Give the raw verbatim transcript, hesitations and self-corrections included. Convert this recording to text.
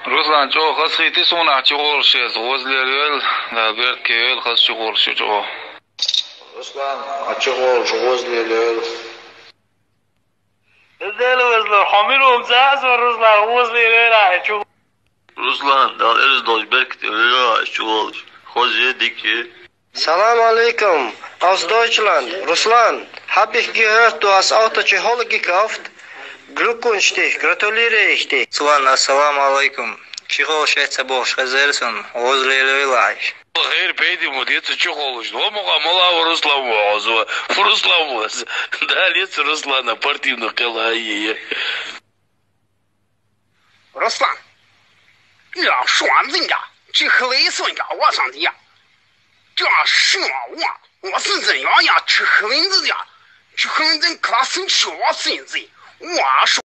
Руслан, чӀоагӀа хазахийти суна ахь чугӀолуш шайца, гӀоза лелайойла, Дала беркате йойла, хаза чугӀолуш ю чӀоагӀа. Руслан, ахь чугӀолуш гӀоза лелайойла. Дела везлар, хьо мила хӀума ца а, Руслан, гӀоза лелайойла ахь чу. Руслан, Дала эрз долуш беркате йойла ахь чугӀолуш. Хоза е, дика е. Салам алейкум, aus Deutschland, Руслан, habe ich gehört, du hast auch die Chirurgie gekauft. Glückwunsch dich, gratuliere ich dich. Руслан, ассаламу алейкум. ЧугӀолуш шайца бохуш хезира суна, гӀоза лелайойла ахь. Хир пейди ма децу чугӀолуш. Ва мукъа мала ва Руслан ва гӀоза. Руслан ва. Да, лецу Руслана спортивный кхела, ай-яй-яй. Руслан, я шуанзинга, чихлы суинга, вашанзинга. Я шуа, ва, васынзин, я, я, чихлынзин, я. Чихлынзин классын чу васынзин. Ва шу.